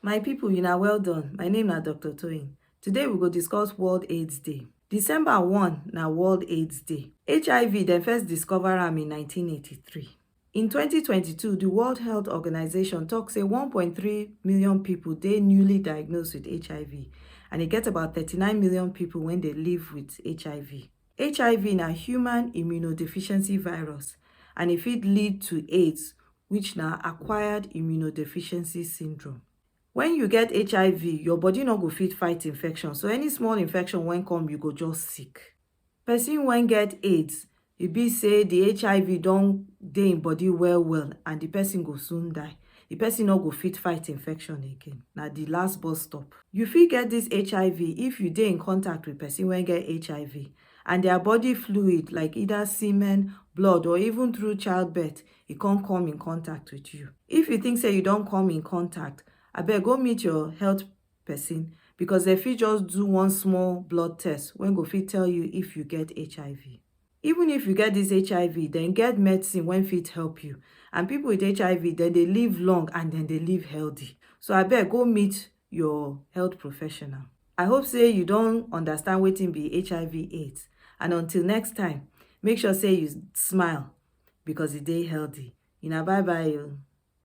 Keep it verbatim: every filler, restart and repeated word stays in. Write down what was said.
My people, una well done. My name na Doctor Toyin. Today we go discuss World AIDS Day. December one na World AIDS Day. H I V dem first discover am in nineteen eighty-three. In twenty twenty-two, the World Health Organization talk say one point three million people dey newly diagnosed with H I V, and e get about thirty-nine million people wey dey live with H I V. H I V na human immunodeficiency virus, and e fit lead to AIDS, which na acquired immunodeficiency syndrome. When you get H I V, your body no go fit fight infection, so any small infection wey come, you go just sick. Person wey get AIDS, e be say the H I V don dey im body well well, and the person go soon die. The person no go fit fight infection again. Na the last bus stop. You fit get this H I V if you dey in contact with person wey get H I V, and their body fluid, like either semen, blood, or even through childbirth, e come come in contact with you. If you think say you don come in contact, abeg go meet your health person, because dem fit just do one small blood test wey go fit tell you if you get H I V. Even if you get this H I V, dem get medicine wey fit help you. And people with H I V, dem dey live long and dem dey live healthy. So abeg go meet your health professional. I hope say you don understand wetin be H I V AIDS. And until next time, make sure say you smile, because e dey healthy. Una bye bye o.